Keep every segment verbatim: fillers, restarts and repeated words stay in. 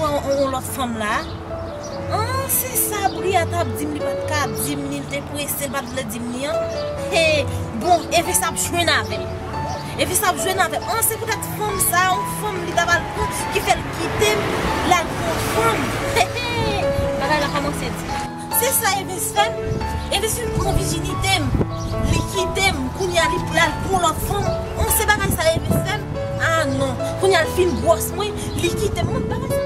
On, on, on lòt fanm la. An, se sa Bria t ap di m, li pa t ka di m, li te prese, li pa t vle di m li an. He, bon, Eves ap jwenn avè m. Eves ap jwenn avè m. An, se poutèt fanm sa, on fanm li ta pral pran, ki fè l kite m, l al pran fanm. He, he, bagay la kòmanse di. Se sa Eves fè m. Eves fin pran vijinite m. Li kite m. Kounye a li pral pran lòt fanm. On se bagay sa Eves fè m. Ah non. Kounye a l fin gwòs mwen. Li kite m. Mwen bagay sa.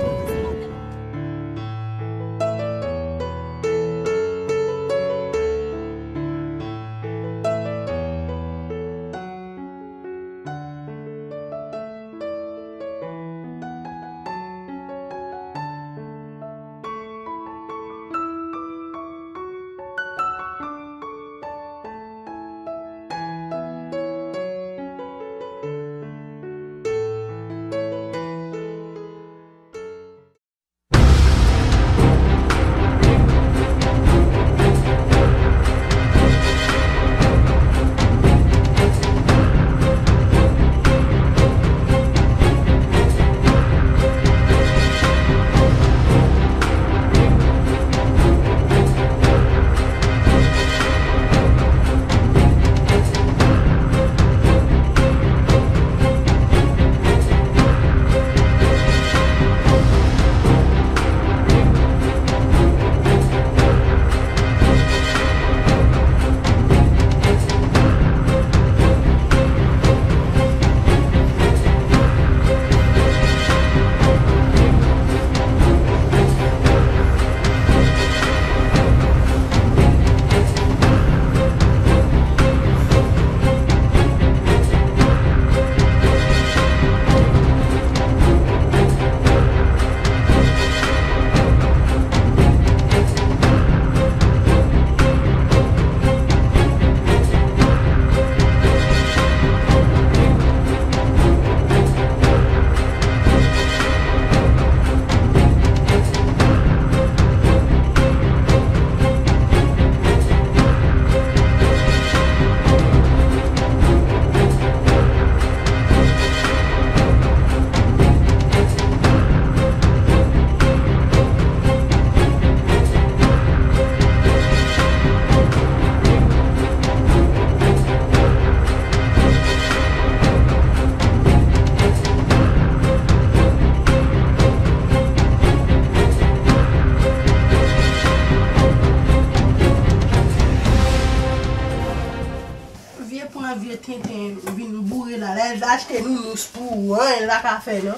Vye pran vye tenten vin boure la. Lè l achte nounous pou ou, anyen l pa ka fè non.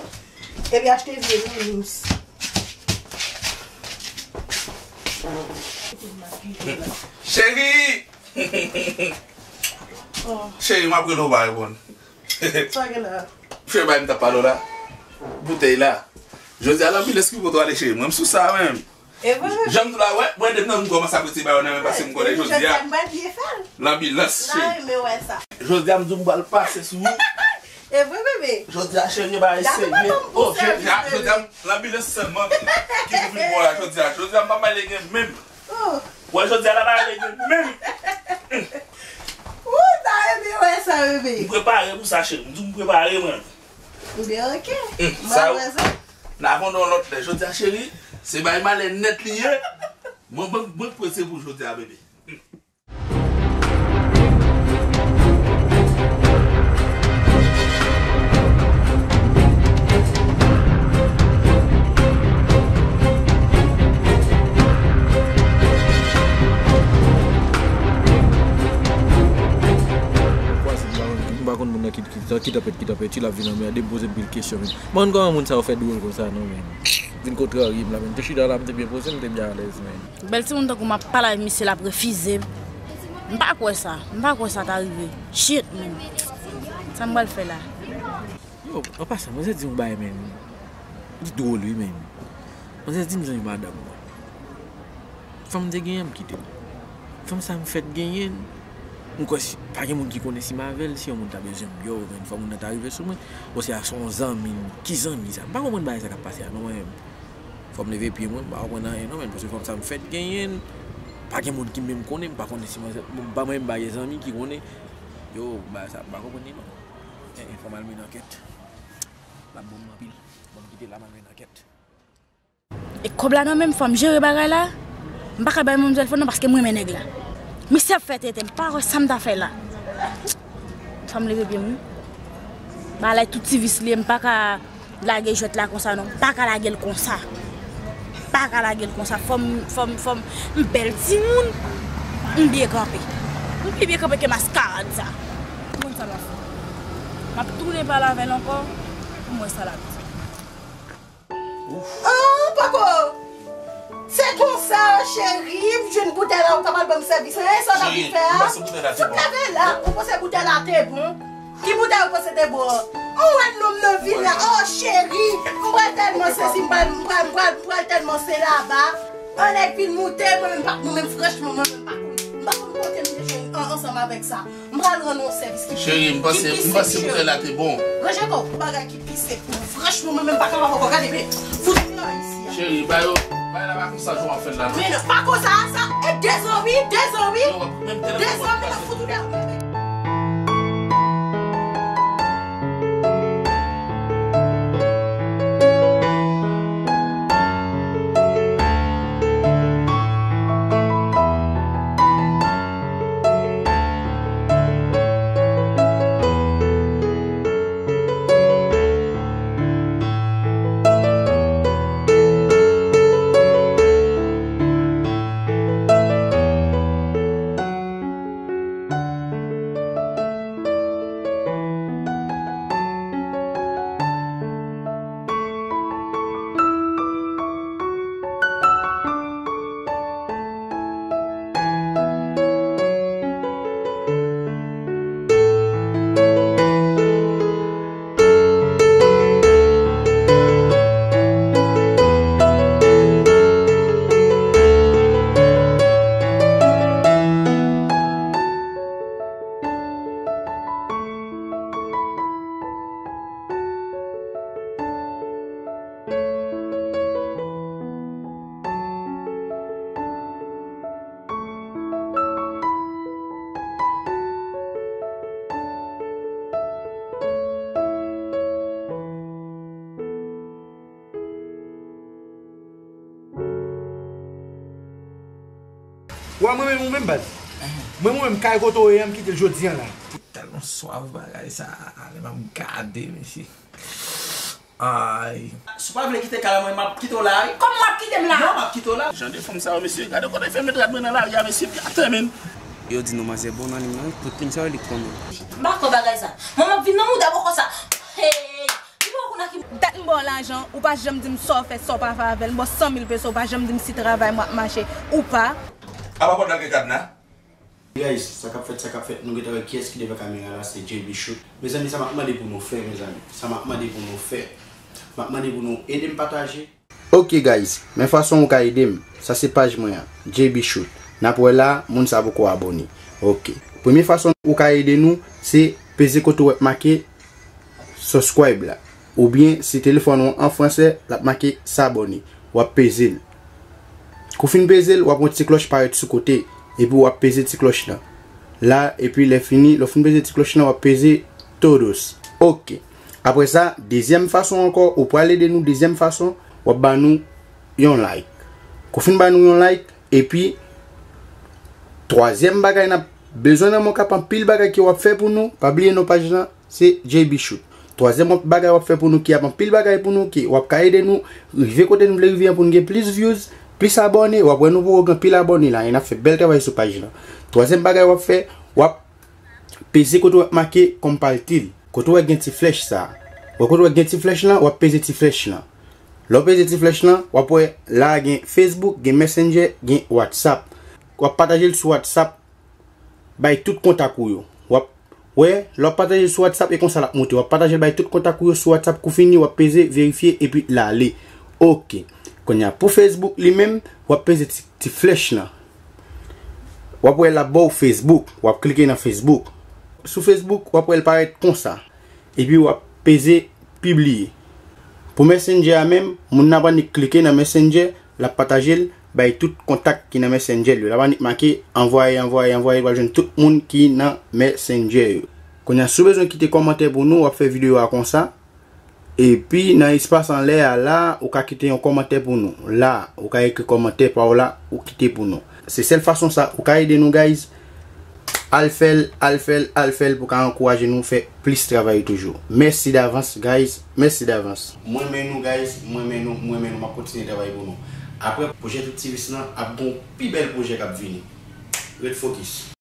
Epi achte vye nounous. Cheri! Cheri, m ap rele w pa reponn. Sa gen la? Cheri, bay m t ap pale w la. Boutèy la. Jodi a, lanbilans ki poto ale, cheri. Mwen, m sou sa menm. E vre, vre. Jan m di w la, wè, mwen, depi nan m kòmanse ap retire bagay nan men, paske m konnen jodi a. Jodi a, m pa byen fè l. Lanbilans, cheri. M ta renmen wè sa. Jodi a, m di w m pral pase sou ou. E vre, bebe. Jodi a, cheri, bagay serye. Oh, jodi a, jodi a, lanbilans sèlman ki pou vin bò la jodi a. Jodi a, m pa bay legen menm. Oh. Wè, jodi a, la bagay legen menm. Ou ta renmen wè sa, bebe. M prepare pou sa, cheri. M di w m prepare, mwen. Ebyen, oke. Mwen wè sa. N a konn yon lòt lè. Jodi a, cheri, se bay malè nèt li ye. Mwen, mwen, mwen prese pou jodi a, bebe. M pa konn moun nan ki, ki, ki tanpèt, ki tanpèt, l ap vin anmède m, poze m pil kesyon, men. M pa konn kòman moun sa yo fè dwòl konsa, non, men. Vin kontrarye m la, men. M te chita la, m te byen poze, m te byen alèz, men. Bèl timoun tankou m ap pale avè misye, l ap refize m. M pa kwè sa. M pa kwè sa ta rive. Shit, man. Sa m pral fè la? Yo, an pasan, mwen se di yon bagay, men. Li dwòl, wi, men. Mwen se di m jan yon madanm mwen. Fanm m te genyen, m kite l. Fanm sa m fèk genyen, m kwè si, pa gen moun ki konnen si m avè l, si yon moun ta bezwen m, yo, men fò moun nan ta rive sou mwen. Oswa se yon zanmi m, ki zanmi sa? M pa konprann bagay sa k ap pase a, non, mwen menm. Fò m leve pye mwen, m pa konprann anyen non, men, paske fanm sa m fèk genyen, pa gen moun ki menm konnen, m pa konnen si mwen, m pa mwen menm pa gen zanmi ki konnen. Yo, bagay sa, m pa konprann li non. Eh, eh, fò m al mennen ankèt. L ap bon m anpil. Bon, m kite l la, m al mennen ankèt. E kòb la nan men m, fò m jere bagay la. M pa ka bay moun telefòn nan paske m renmen nèg la. Misye ap fè tenten, m pa wè sa m ta fè la. Fò m leve pye m wi. Bagay la tout ti vis li ye, m pa ka lage jwèt la konsa non. M pa ka lage l konsa. M pa ka lage l konsa. Fò m, fò m, fò m, m bèl timoun. M byen kanpe. M pi byen kanpe ke maskarad sa. Moun sa m ap fè. M ap tounen pale avè l ankò pou m wè sa l ap di. Oh, poko! Se konsa, cheri, m jwenn boutèy la, ou ta pral ban m sèvis. E sa w t ap vin fè a? Fout lave la, ou panse boutèy la te bon? Ki boutèy ou panse te bon? Ou wè nonm nan vil la, oh, cheri, m pral tèlman sezi, m pral, m pral, m pral, m pral tèlman se laba. An nèg vin moute, mwen menm pa, mwen menm franchman, mwen menm pa konn, m pa konn kote m te jwenn an, ansanm avèk sa. M pral rann ou yon sèvis ki pi, ki pi sek, cheri. Cheri, m panse, m panse boutèy la te bon. Ranje kò w pou bagay ki pi sek pou ou. Franchman, mwen menm pa kapab ankò. Gade, men, fout mwen isi a. Cheri, ba yo, bagay la pa konsa jan w ap fè l la, non. Men non, pa konsa, sa, e dezanmi, dezanmi. Dezanmi, nan fout ou dèyè. Wa mwen menm, ou menm baz. Mwen, mwen menm, kay kote w ye a, m kite l jodi a la. Tèlman swav bagay sa a, lè m ap gade, mesye. Ay. Si w pa vle kite kay la, mwen, m ap kite w la, wi. Kòman w ap kite m la? Non, m ap kite w la. Jan de fanm sa yo, mesye. Gade kote fè met rad mwen nan lari a, mesye. Atè, men. Yo di non, manzè bon nan liy nan, wi. Tout moun sa yo, li konnen. M pa kwè bagay sa. Mwen, m ap vin nan mouda bòkò sa. Hey! Li pa konn a ki dat m ba w lajan, ou pa janm di m sa w fè, sa w pa fè avè l. M ba w san mil peso, ou pa janm di m si travay mwen ap mache ou pa. Apa pòt la gen kadna? Guys, sa k ap fèt, sa k ap fèt, nou gentan wè kiyès ki devan kamera la, se J B Shoot. Mezanmi, sa m ap mande pou nou fè, mezanmi. Sa m ap mande pou nou fè. M ap mande pou nou ede m pataje. Ok guys, men fason ou ka ede m. Sa se paj mwen an, J B Shoot. N ap wè la, moun sa poko abòne. Ok. Premye fason ou ka ede nou, se peze kote w wè k make subscribe la. Oubyen, si telefòn ou an an fransè, l ap make s'abonner. W ap peze l. Kou fin peze l, w ap wè yon ti klòch parèt sou kote. Epi w ap peze ti klòch lan. La, epi lè fini, lè w fin peze ti klòch lan, w ap peze todos. Ok. Apre sa, dezyèm fason ankò, ou pral ede nou, dezyèm fason, w ap ba nou yon like. Kou fin ba nou yon like, epi, twazyèm bagay n ap bezwen nan men w k ap anpil bagay ke w ap fè pou nou, pa bliye non paj lan, se J B Shoot. Twazyèm w ap, bagay w ap fè pou nou ki ap anpil bagay pou nou, ke w ap ka ede nou rive kote nou vle rive an pou nou gen plis views, plis abòne, w ap wè nou poko gen anpil abòne la, e n ap fè bèl travay sou paj lan. Twazyèm bagay w ap fè, w ap peze kote w ap make compile. Kote w wè gen ti flèch sa. Wè kote w wè gen ti flèch lan, w ap peze ti flèch lan. Lè w peze ti flèch lan, w ap wè la gen Facebook, gen Messenger, gen WhatsApp. W ap pataje l sou WhatsApp, bay tout kontak ou yo. W ap wè, lè w ap pataje l sou WhatsApp, e konsa l ap moute. W ap pataje l bay tout kontak ou yo sou WhatsApp, kou fini, w ap peze verifye, epi l ale. Ok. Kounye a, pou Facebook li menm, w ap peze ti, ti flèch lan. W ap wè l ap ba w Facebook. W ap klike nan Facebook. Sou Facebook, w ap wè l parèt konsa. Epi w ap peze pibliye. Pou Messenger a menm, moun nan ap annik klike nan Messenger, l ap pataje l bay tout kontak ki nan Messenger l yo. L ap annik make anvwaye, anvwaye, anvwaye, l pral jwenn tout moun ki nan Messenger yo. Kounye a, si w bezwen kite kòmantè pou nou, w ap fè videyo a konsa. Epi nan espas anlè a la, ou ka kite yon kòmantè pou nou. La, ou ka ekri kòmantè pa w la, ou kite pou nou. Se sèl fason sa ou ka ede nou, guys. Al fè l, al fè l, al fè l pou ka ankouraje nou fè plis travay toujou. Mèsi davans, guys. Mèsi davans. Mwen renmen nou, guys. Mwen renmen nou, mwen renmen nou. M ap kontinye travay pou nou. Apre, pwojè Tout Ti Ris lan ap gon pi bèl pwojè k ap vini. Ret fokis.